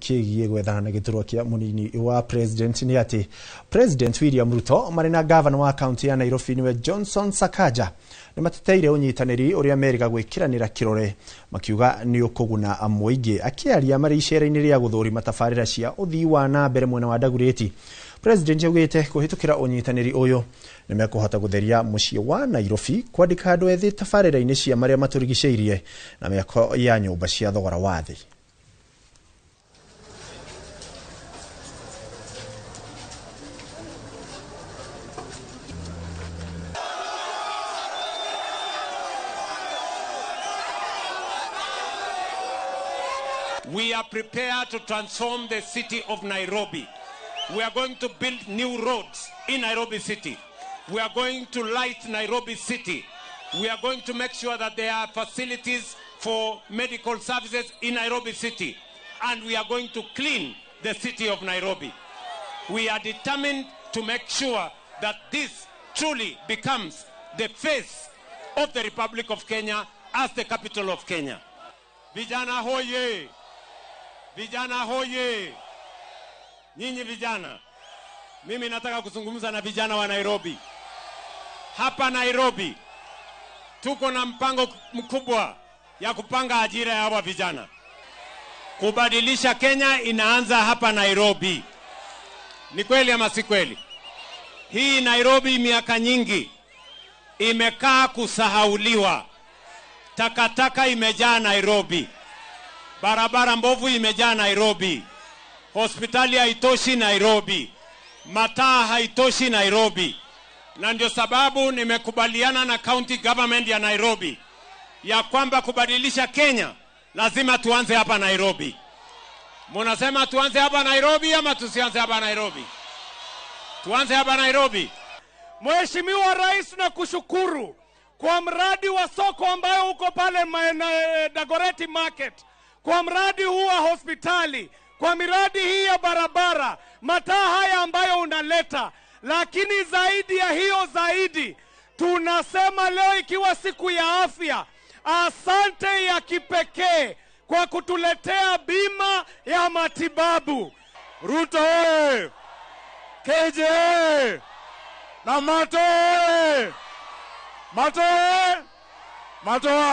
kĩgiĩ gwethana na gĩturwa kĩa mũnini wa president nĩ atĩ President William Ruto marĩ na gavana wa kaunti ya Nairobi nĩwe Johnson Sakaja nĩ mateteire ũnyitanĩri ũrĩa merĩga gwĩkĩranĩra kĩrore makiuga nĩ ũkũguna mũingĩ. Akĩaria marĩ icera-inĩ rĩa gũthũrima tabarĩra cia ũthii wa na mbere mwena wa Dagoretti, President augĩte kũhĩtũkĩra ũnyitanĩri ũyũ nĩ mekũhota gũtheria mũciĩ wa Nairobi, kwandĩka andũ ethĩ tabarĩra-inĩ cia marĩa matũrigicĩirie na mĩako ya nyũmba cia thogora wa thĩ. We are prepared to transform the city of Nairobi. We are going to build new roads in Nairobi City. We are going to light Nairobi City. We are going to make sure that there are facilities for medical services in Nairobi City. And we are going to clean the city of Nairobi. We are determined to make sure that this truly becomes the face of the Republic of Kenya as the capital of Kenya. Vijana hoye! Vijana hoye! Nyinyi vijana, mimi nataka kuzungumza na vijana wa Nairobi. Hapa Nairobi tuko na mpango mkubwa ya kupanga ajira ya hawa vijana. Kubadilisha Kenya inaanza hapa Nairobi. Ni kweli ama si kweli? Hii Nairobi miaka nyingi imekaa kusahauliwa. Takataka imejaa Nairobi. Barabara mbovu imejaa Nairobi. Hospitali haitoshi Nairobi. Mataa haitoshi Nairobi. Na ndio sababu nimekubaliana na county government ya Nairobi ya kwamba kubadilisha Kenya lazima tuanze hapa Nairobi. Munasema tuanze hapa Nairobi ama tusianze hapa Nairobi? Tuanze hapa Nairobi. Mheshimiwa Rais, nakushukuru kwa mradi wa soko ambayo uko pale Dagoretti Market, kwa mradi huu wa hospitali, kwa miradi hii ya barabara, mataa haya ambayo unaleta. Lakini zaidi ya hiyo, zaidi tunasema leo ikiwa siku ya afya, asante ya kipekee kwa kutuletea bima ya matibabu. Ruto oye! KJ oye! Na Mato oye! Mato oye! Mato.